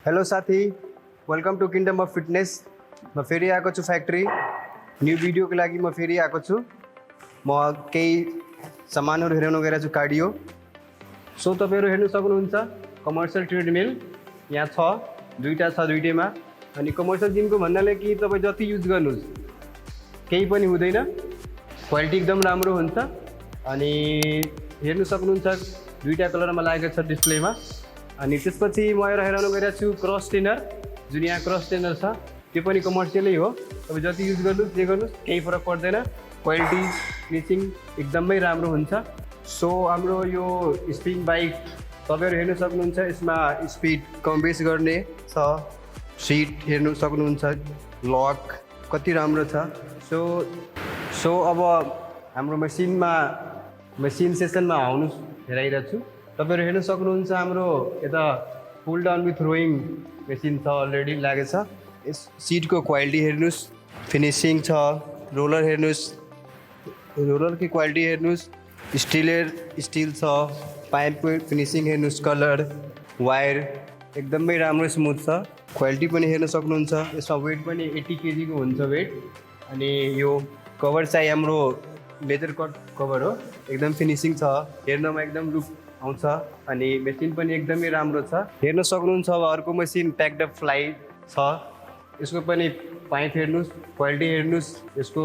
Hello साथी, welcome to kingdom of fitness. म फेरि आएको छु फ्याक्ट्री न्यू भिडियोको लागि। म फेरि आएको छु। म केही सामानहरू हेराउन गएर छु कार्डियो। सो तपाईँहरू हेर्न सक्नुहुन्छ कमर्सियल ट्रेडमिल यहाँ छ, दुईटैमा। अनि कमर्सियल जिमको भन्नाले कि तपाईँ जति युज गर्नुहोस् केही पनि हुँदैन, क्वालिटी एकदम राम्रो हुन्छ। अनि हेर्न सक्नुहुन्छ दुईटा कलरमा लागेको छ डिस्प्लेमा। अनि त्यसपछि म एउटा हेराउन गइरहेको छु क्रस ट्रेनर, जुन यहाँ क्रस ट्रेनर छ त्यो पनि कमर्सियलै हो। तपाईँ जति युज गर्नुहोस् जे गर्नुहोस् केही फरक पर्दैन, क्वालिटी फिनिसिङ एकदमै राम्रो हुन्छ। सो हाम्रो यो स्पिन बाइक तपाईँहरू हेर्न सक्नुहुन्छ, यसमा स्पिड कम बेस गर्ने छ, सिट हेर्नु सक्नुहुन्छ, लक कति राम्रो छ। सो अब हाम्रो मेसिन सेसनमा आउनु हेराइरहेको छु। तपाईँहरू हेर्न सक्नुहुन्छ हाम्रो यता pull down with rowing machine छ, अलरेडी लागेको छ। यस सिटको क्वालिटी हेर्नुहोस्, फिनिसिङ छ, रोलर हेर्नुहोस्, रोलरको क्वालिटी हेर्नुहोस्, स्टिल छ, पाइपको फिनिसिङ हेर्नुहोस्, कलर वायर एकदमै राम्रो स्मुथ छ। क्वालिटी पनि हेर्न सक्नुहुन्छ। यसमा वेट पनि 80 kg को हुन्छ वेट। अनि यो कभर चाहिँ हाम्रो लेदर कट कभर हो, एकदम फिनिसिङ छ, हेर्नमा एकदम लुक आउँछ। अनि मेसिन पनि एकदमै राम्रो छ, हेर्न सक्नुहुन्छ। अब अर्को मेसिन प्याक्ड अप फ्लाई छ, यसको पनि पाइप हेर्नुहोस्, क्वालिटी हेर्नुहोस्, यसको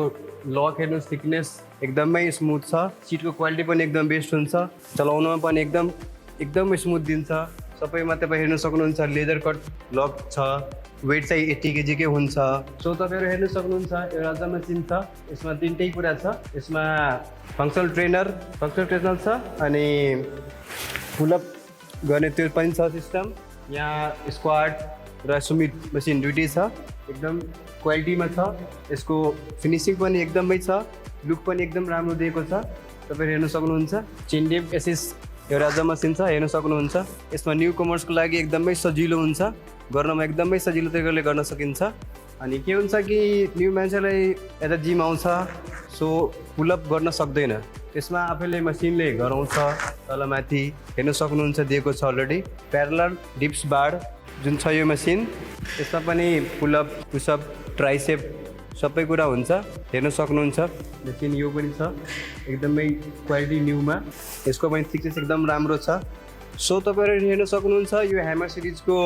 लक हेर्नुहोस्, थिकनेस एकदमै स्मुथ छ। सिटको क्वालिटी पनि एकदम बेस्ट हुन्छ, चलाउनमा पनि एकदम स्मुथ दिन्छ। सबैमा तपाईँ हेर्न सक्नुहुन्छ लेदर कट लक छ, वेट चाहिँ 80 kg के हुन्छ। सो तपाईँहरू हेर्न सक्नुहुन्छ एउटा अझ मेसिन छ, यसमा तिनटै कुरा छ। यसमा फङ्सनल ट्रेनर छ, अनि पुलअप गर्ने त्यो पनि छ सिस्टम। यहाँ स्क्वाड र सुमित मेसिन दुइटै छ, एकदम क्वालिटीमा छ। यसको फिनिसिङ पनि एकदमै छ, लुक पनि एकदम राम्रो दिएको छ। तपाईँहरू हेर्न सक्नुहुन्छ चिन्डेप एसिस एउटा अझ मसिन छ, हेर्न सक्नुहुन्छ। यसमा न्यू कमर्सको लागि एकदमै सजिलो हुन्छ, गर्नमा एकदमै सजिलो तरिकाले गर्न सकिन्छ। अनि के हुन्छ कि न्यू मान्छेलाई यता जिम आउँछ, सो पुलअप गर्न सक्दैन, त्यसमा आफैले मसिनले गराउँछ। तलमाथि हेर्न सक्नुहुन्छ दिएको छ अलरेडी। प्यारलल डिप्स बार जुन छ यो मसिन, यसमा पनि पुलअप पुसअप ट्राइसेप सबै कुरा हुन्छ, हेर्न सक्नुहुन्छ। मेसिन यो पनि छ, एकदमै क्वालिटी न्यूमा, यसको पनि थिकनेस एकदम राम्रो छ। सो तपाईँहरू हेर्न सक्नुहुन्छ यो ह्यामर सिरिजको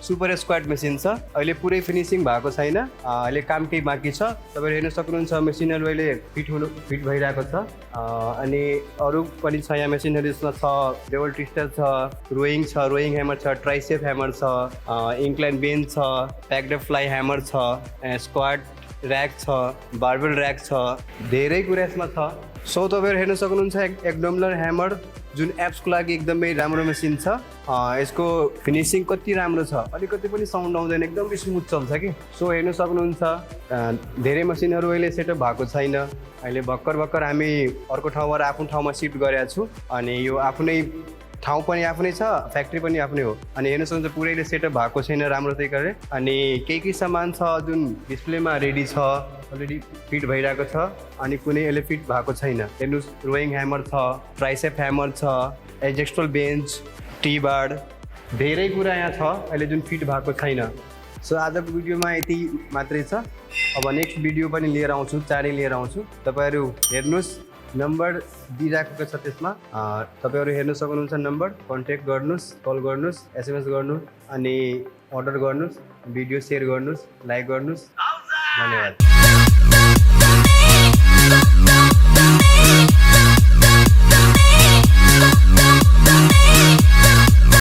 सुपर स्क्वाड मेसिन छ। अहिले पुरै फिनिसिङ भएको छैन, अहिले काम केही बाँकी छ। तपाईँहरू हेर्न सक्नुहुन्छ मेसिनहरू अहिले फिट भइरहेको छ। अनि अरू पनि छ यहाँ मेसिनहरू, यसमा छ डेबल ट्विस्टर छ, रोइङ छ, रोइङ ह्यामर छ, ट्राइसेप ह्यामर छ, इन्क्लाइन बेन्च छ, प्याक्ड अप फ्लाई ह्यामर छ, स्क्वाड ऱ्याक छ, बार्बल ऱ्याक छ, धेरै कुरा यसमा छ। सो तपाईँहरू हेर्न सक्नुहुन्छ एब्डोमिनल ह्यामर जुन एप्सको लागि एकदमै राम्रो मेसिन छ। यसको फिनिसिङ कति राम्रो छ, अलिकति पनि साउन्ड आउँदैन, एकदम स्मुथ चल्छ कि। सो हेर्न सक्नुहुन्छ धेरै मेसिनहरू अहिले सेटअप भएको छैन। अहिले भर्खर हामी अर्को ठाउँबाट आफ्नो ठाउँमा सिफ्ट गरेका छौँ। अनि यो आफ्नै ठाउँ पनि आफ्नै छ, फ्याक्ट्री पनि आफ्नै हो। अनि हेर्न सक्नुहुन्छ पुरैले सेटअप भएको छैन राम्रो तरिकाले। अनि केही सामान छ जुन डिस्प्लेमा रेडी छ, अलरेडी फिट भइरहेको छ, अनि कुनै अहिले फिट भएको छैन। हेर्नुहोस् रोइङ ह्यामर छ, ट्राइसेप ह्यामर छ, एजेक्स्टल बेन्च, टी बार, धेरै कुरा यहाँ छ अहिले जुन फिट भएको छैन। सो आजको भिडियोमा यति मात्रै छ। अब नेक्स्ट भिडियो पनि लिएर आउँछु, चाँडै लिएर आउँछु। तपाईँहरू हेर्नुहोस्, नम्बर दिइराखेको छ त्यसमा, तपाईँहरू हेर्न सक्नुहुन्छ नम्बर, कन्ट्याक्ट गर्नुहोस्, कल गर्नुहोस्, SMS गर्नुहोस्, अनि अर्डर गर्नुहोस्, भिडियो सेयर गर्नुहोस्, लाइक गर्नुहोस्। धन्यवाद।